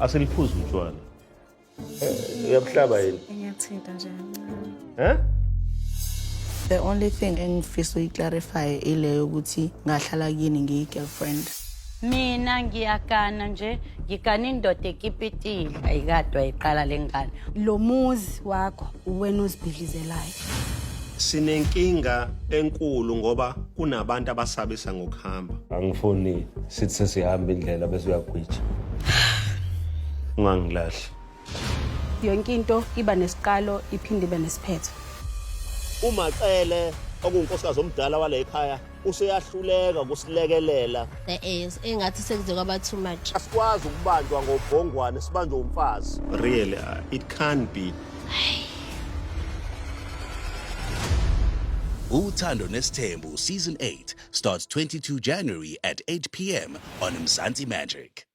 Asiliphuzi utshwala. Eh, Uyabuhlaba yini? Ngiyathinta nje kancane. Eh? The only thing engifisa uyiclarify ile yokuthi ngahlala kini ngiyi-girlfriend. Mina ngiyagana nje, ngigana indoda ekipitile. Ayikade wayiqala le ngane. Lo muzi wakho uwena ozibhidlizelayo. Sinenkinga enkulu ngoba kunabantu abasabisa ngokuhamba. Angifuni sithi sesihamba indlela bese uyagwija. Ungangilahli. Yonke into iba nesiqalo iphinde ibe nesiphetho. UMaCele okuwunkosikazi omdala wale ekhaya useyahluleka ukusilekelela. Eh engathi sekuze kwaba too much. Asikwazi ukubanjwa ngobhongwane sibanjwe umfazi. Really, it can't be. Uthando Nesthembu Season 8 starts 22 January at 8 p.m. on Mzansi Magic.